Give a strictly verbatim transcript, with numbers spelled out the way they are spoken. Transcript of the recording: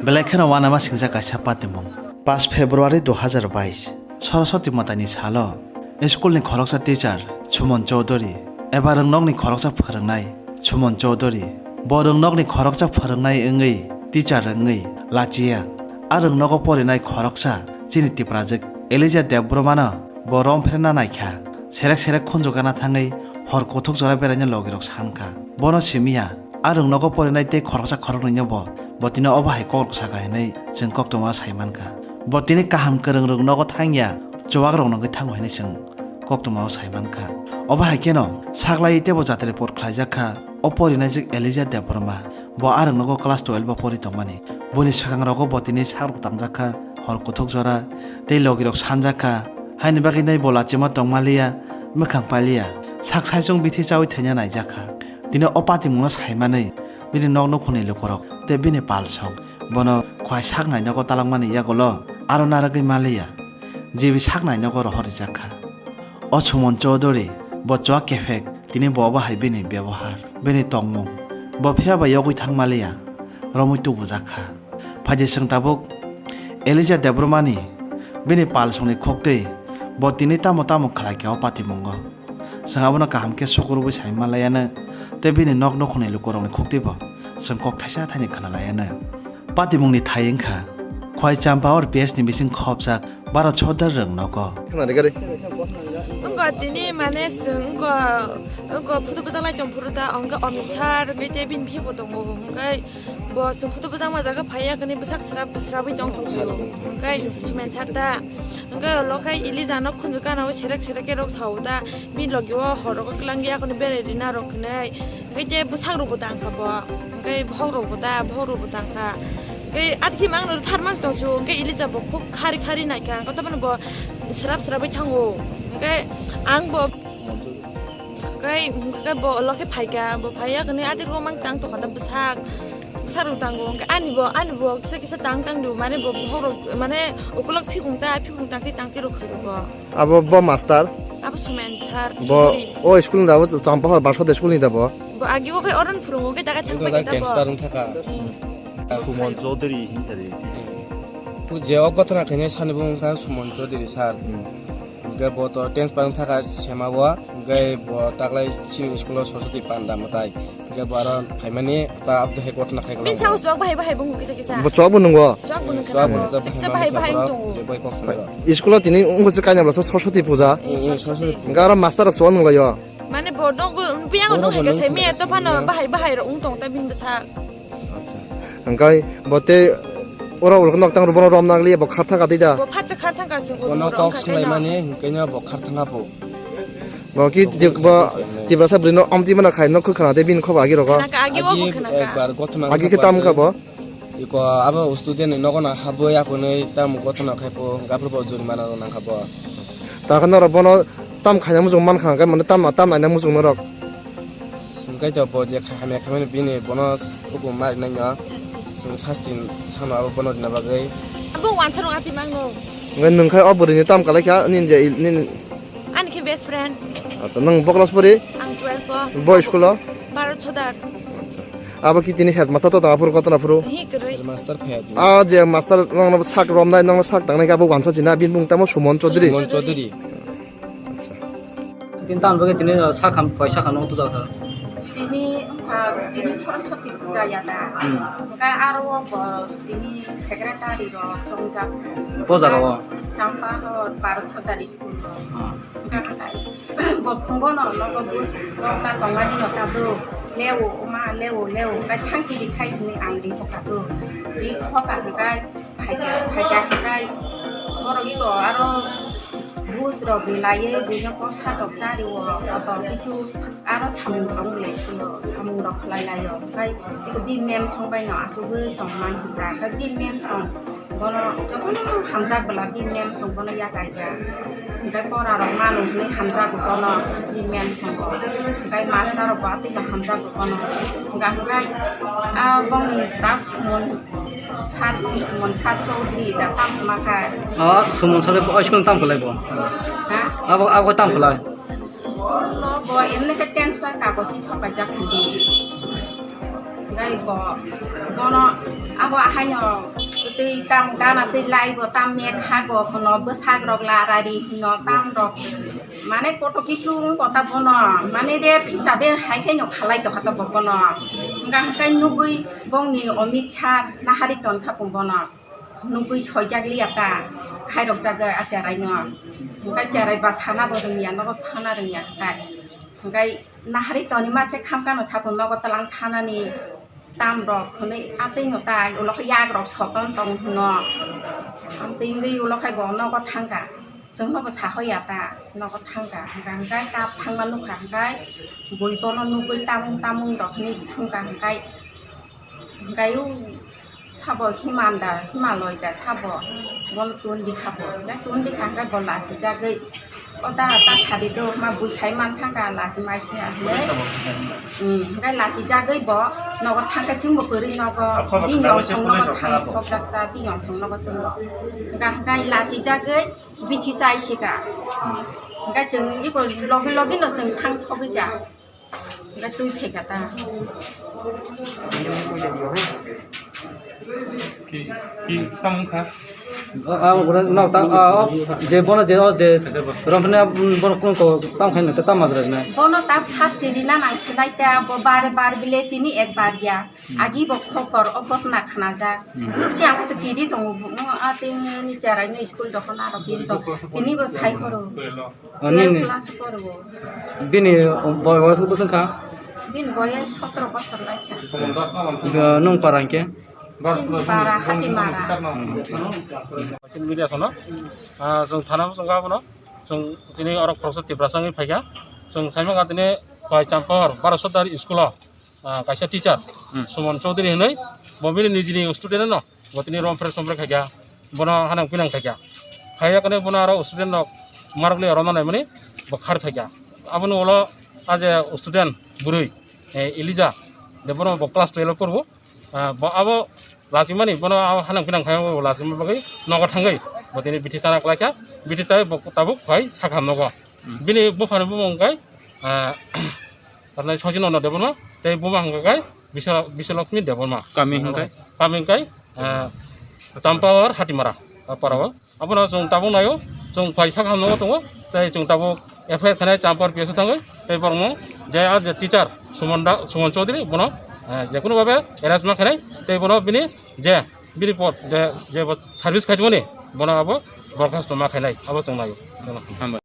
Belai kheno uanama singjak kaisa patimung. Pash February dui hazar bais. Saraswati Mataini salo school ni khoroksa teacher Suman Chowdhury eba rwngnokni khoroksa phwrwngnai Suman Chowdhury bo rwngnokni khoroksa phwrwngnai wngwi teacher wngwi lachiya. A rwngnogo porinai khoroksa chini Tiprajwk Elijah Debbarmano bo romphre na naikha. Serek serek khunju gana thangwi hor kuthuk jora beraina logirok sankha. Bono simiya, a rwngnogo porinai tei khoroksa khoroknwino bo, bo tini obo hai kok saka hinwi chwng koktwmao sai mankha. Bo tini kaham kwrwng rwngnogo thangya, chuwak rok nungwi thango hinwi chwng koktwmao sai mankha. Obo hai kheno saklaiwi teibo jatri report khlaijak kha o porinaijwk Elijah Debbarma. Bo a rwngnogo class twelve o pori tongmani. Boni swkang rogo bo tini sak rok tangjak kha, hor kuthuk jora tei logirok sanjak kha. Haini bagwi nai bo lachima tongmaliya, mwkhang pailiya, sak saichung bithi chawi thaina naijak kha. Tini o patimungno saimanwi bini nok nukhungni lukurok tei bini palsong bono khwlai sak nainogo talangmani yagulo aro narwgwi maliya, jibi sak nainogo rohor rijak kha. O Suman Chowdhury bo chuwak kephek, tini bo obo hai bini bebohar, bini tongmung, bo phiya bai yogwi thang maliya, romwi tubujak kha. Phaidi chwng tabuk Elijah Debbarmani bini palsongni khuktwi bo tini tamo tamo khlai kha o patimungo. Chwng abono kaham khe sukurubwi sai manlaiyanw tei bini nok nukhungni lukurokni khuktwibo chwng kok thaisa thaini khwnalaiyanw. Patimungni thai wngkha Khwai Champahor P S ni bising khopjak Bharat Sordar rwngnogo. Khwnadi gari. Wngkha tini mane chwng wngkha, wngkha photo bwchaklai tong phuru da, wngkha Amit Sir, wngkha tei bini bihikbo tongo, wngkha bo chwng photo bwchakma jaga phaiya, kani bwsak srap srapwi tong tong sayo, wngkha Suman Sir da, wngkha ulo khe Elijah no khunju gana o serek serek khe rok sao da, bini logi o hor rogo kwlangya, kani berai rina rok hinwi. Hwnkhe tei bwsak rokbo tangkha bo, hwnkhe bokhok rokbo ta, bokhok rokbo tangkha. Hwnkhe atkhe mang no tharma tongsu, hwnkhe Elijah bo khub khari khari naikha, hwnkhe tamoni bo srap srapwi thango. Hwnkhe ang bo, hwnkhe, hwnkhe bo ulo khe phaikha, bo phaiya hwnwi adirok mang tang tongkha da bwsak, bwsak rok tango. Hwnkhe ani bo, ani bo kisa kisa tang tang di, mane bo bokhok rok, mane ukulok phikung ta, phikung tangti tangti rok khaio bo. Abo bo master. Abo Suman sir. Bo Chowdhury. O school ni da bo Champahor Bharat Sordar school ni da bo. Bo agi o khai oron phurungo ke daga thang Ito pai da ta bo. Transfer wng thaka. Hmm. Suman Chowdhury hinjari. Tu je o gotona khaine sani bo wngkha Suman Chowdhury sir. Hmm. Hingke bo to transfer wng thaka sema bo. Hingke bo taklai chini school o Saraswati Panda mwtai. Hingke bo aro phaimani ta abdo hai gotona khai Min kwlangma. Sao chok bahai bahai bung kisa kisa. Bo chok bo nungo. Chok bo nung Chok bo kisa. Nung, chok Siksa bahai bahai bahai bahai nung tongo. Je bai kok sanai. School o tini wngkha se kaina bwsa Saraswati puja. Eh, eh, Saraswati. Hingke aro master rok chok nunglaio. Mane bo nogo biang Oro nung bo hai kisa nung miya hai to phano kisa. Bahai bahai rok wng tong ta bini bwsa. Acha. Hingke bo te oro ulok nok tang bono rom nang liya bo khar thang ka tei da. Bo phatsa khar thang ka chwng Bono oro kok wng kha swlai khaino. Mani hingke no bo khar thang ka bo. Bo ki Bo ti-, bo bo Tiprasa bwrwi no amtwi mana khai no khwkhwna tei bini khobor agi rogo. Khwna kha, agi o bo Agi khwna kha. Ekbar gotona Agi khe wngkha tam kha bo. Iko abo student ni nogo no habwi aphunwi tam gotona khai po, gaphuru bo jurimana rok nang kha bo. Ta khe norok bono tam khaina muchung man kha, hwnkhe mane tam, tam naina muchung norok. Hwnkhe to bo je kha-, hamya khaimani bini bono hukum mari nai no. Chwng sasti sano abo bono rina bagwi. Abo wansa rok ati mang no. Hwnkhe nwng khai o bwrwi ni tam kalai kha, nini je, nini Ani khe best friend. Acha, nwng bo class pori? Ang twelve o. Bo school o? Bharat Sordar. Acha. Abo ki tini headmaster to tama phuru, kotona phuru? Hi kwrwi. Headmaster phai tini. Ah, je master nongno sak romnai, nongno sak tangnai khe abo wansa china, bini mung tamo Suman Chowdhury. Suman Chowdhury. Acha. Tini tam bagwi tini sak ham, kaisa kha nung puja sa. Tini wngkha, tini Saraswati puja ya da. Hmm. Hwnkhe aro bo tini secretary rok chongjak. Bo jaga o? Champahor Bharat Sordar school o. Hmm. Hwnkhe hatai bo phungo no nogo bus nokta tongmani no kadu leo oma leo leo kai thangchi di khai hwnwi ang di phoka tu di phoka hwnkhe phaikha phaikha hwnkhe borok iko aro bus rok belaiwi buino kosa rok chari o kotor kisu aro samung tong le sulo samung rok khlai lai o hwnkhe iko bini mem song bai no achugwi tong man hwnkha hwnkhe bini mem song. Bono jotono hamjak bwla bini mem song bono yakai ya. Hwnkhe pora rok manu hwnwi hamjago bono bini mem songo. Hwnkhe master rok bo atwi no hamjago bono. Hwnkha hwnkhe a bongni tak Suman sir, bong Suman sir Chowdhury da tam hwnma khai. Ah, Suman sir o school tam kwlai bo? Ha? Abo, abo tam kwlai? School o bo emne khe transfer kagosi sokaijak hwndi. Tei bo, bono abo ahaino tei tam gana tei lai bo tam mek ha go hwno bwsak rok la rari hwno tam rok mane koto kisu wng kota bono mane de phicha be hai khe no khalai to hata bo bono hwnkha hwnkhe nugui bongni Amit Shah nahari ton kha bono. Nugui soijak liya ta, khairok jaga a cherai no. Hwnkhe cherai ba sana bo rwngya, nogo thana rwngya hwnkhe. Hwnkhe nahari toni ma se khamkha no sapung nogo twlang thanani tam rok hwnwi atwi no tai ulo khe yak rok soton tong hwno. Amtwi wngwi ulo khe bo nogo thangkha. Chwngno bo sahoya ta, nogo thangkha. Hwnkhe hwnkhe kap thangma nukha hwnkhe bui bono nugui tamung tamung rok hwnwi swngkha hwnkhe. Hwnkhe o sabo Himanda, Himaloi da sabo, bono tun bikha bo. Hwnkhe tun bikha hwnkhe bo lachijagwi, o dara ta sadi do, ma bui sai man thangkha, lachi mai se hwnwi. Hmm, hwnkhe lachijagwi bo nogo thangkhe chwngbo kwrwi nogo, bini ongsong nogo thang sokjak ta, bini ongsong nogo chwngbo. Hwnkhe hwnkhe lachijagwi bithi chai sika. Hwnkhe chwng iko logi logi no chwng thang sogwi ka. Hwnkhe twi phaikha ta. Ki, ki, tamo wngkha? O, o, o, no, ta, o, o, je bono je, o, je, romphani, mm, bono kung ko, tam khaina, ta, tam majra na. Bono tam sasti rina nang sinai ta, bo bare bar bile tini ek bar ya. Agi bo khopor, o ghotna khnajak. Nukchi ang khe to kiri tongo, bo, no, a, tini cherai no school dokhona aro kiri tongo. Tini bo sai khoro. Ani twelve ni class poro. Bini boyos bwswng kha? Bini boyos sotro bosor lai kha. Nung para hwnkhe? Chini para Hatimara. Chini media sono, ah, chwng thana bwswng kha bono. Chwng tini oro khoroksa Tiprasa wngwi phaikha. Chwng saimang kha tini bai Champahor Bharat Sardar school o, ah, kaisa teacher, Suman Chaudhary hinwi, bo bini nijini student no. Bo tini rom phrek som phrek khaikha, bono hanang pinang khaikha. Khaiya kane bono aro student rok marok le rona naimani bo khar khaikha. Aboni ulo a je student bwrwi, eh, Elija, de bono bo class twelve porbo. Ah, bo abo lachimani bono abo hanang pinang khaima bo lachima bagwi nogo thangwi bo tini bithi chana klaikha. Bithi chawi bo tabuk phai sakham nogo. Bini buphani bumung kai, ah, Arnai Songchino no Debbarma, tei buma hwnkha kai Biswa-, Biswalakshmi Debbarma. Kami hwnkha kai? Kami hwnkha kai, ah, Champahor Hatimara, ah, para o. Abono chwng tabuk naio, chwng phai sakha hamno tongo, tei chwng tabuk F I R khanai Champahor P S o thangwi, tei borokno je a je teacher Suman da, Suman Chaudhary bono, ah, je kunu babe arrest ma khanai, tei bono bini je bini pod je, je bo service khaimani, bono abo borkhasto ma khainai, abo chwng naio. Hambai.